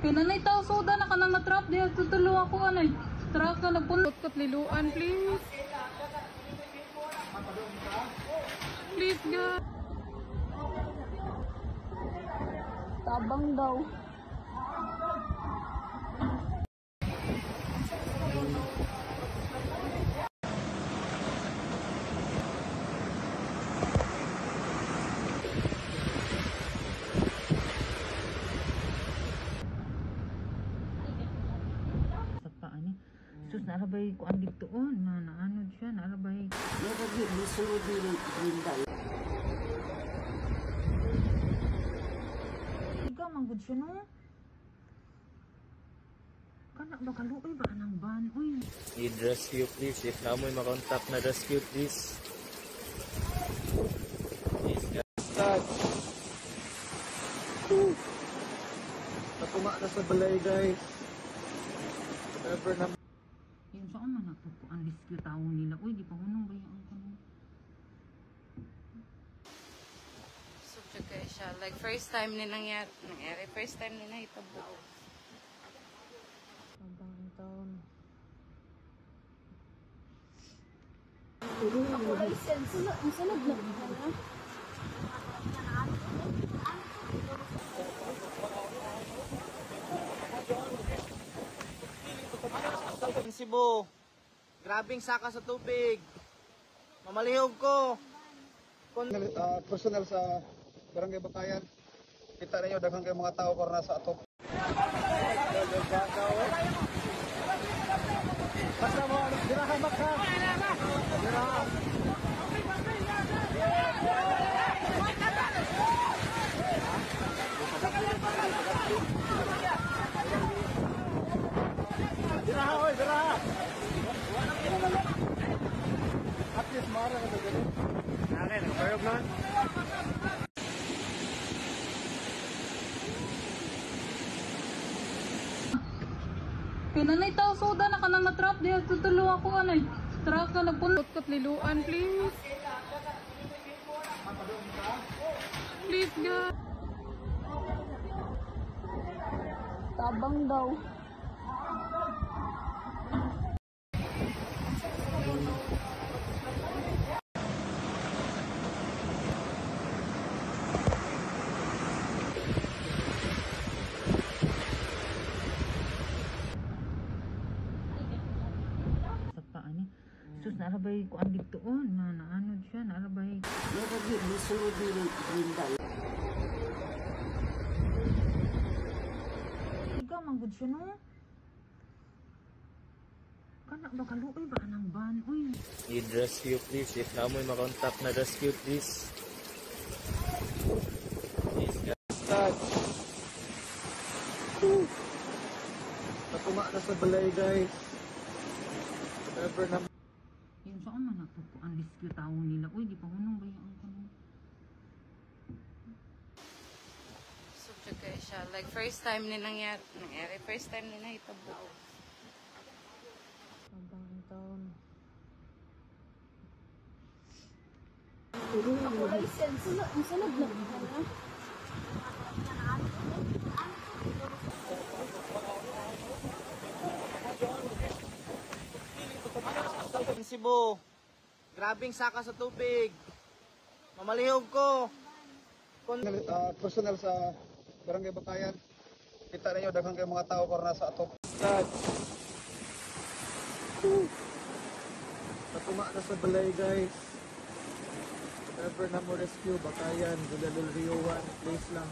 Pinanay tao soda na kanang na-trap diha tutulo ako anay. Truck na nagpunot liluan, please. Please God. Tabang daw. Sa paa ni. Sus, naarabay ko ang dito oh, na naanod siya, naarabay. Ikaw manggod siya no? Kana ba kaluoy ba kanang ban uy? Need rescue please. If na mo'y makontakt na rescue please. Please guys. Napuma na sa balay guys. Never na Yung saan man nagpupuan rescue tao nila. Uy, di pa hunong ba yung kanong? Subject kayo siya. Like, first time ni nangyari. First time ni nahitabo. Tabang taon. Ako license. Ang sunod na. Cebu. Grabing saka sa tubig. Mamalihog ko. Personal sa Barangay Bakayan. Kita ninyo daghan kay mga tao karon sa atop. Basta mo ano, diraha maka. Diraha. Diraha oy, diraha. At least mara ka dito. Nake, nagbayog na. Pinanay tao soda na kanang na-trap diha tutulo ako anay. Truck na nagpunot liluan, please. Please God. Tabang daw. Sa paa ni. Sus, naarabay ko ang dito oh, na naanod siya, naarabay. Ikaw manggod siya no? Kana ba kaluoy ba kanang ban uy? Need rescue please. If na mo'y makontakt na rescue please. Please guys. Napuma na sa balay guys. Never na Yung saan man nagpupuan rescue tao nila. Uy, di pa hunong ba yung kanong? Subject kayo siya. Like, first time ni nangyari. First time ni nahitabo. Tabang taon. Ako license. Ang sunod na. Cebu. Grabing saka sa tubig. Mamalihog ko. Personal sa Barangay Bakayan. Kita ninyo daghan kay mga tao karon sa atop. Napuma na sa balay guys. Never na mo rescue Bakayan, Gulalul Rio 1, please lang.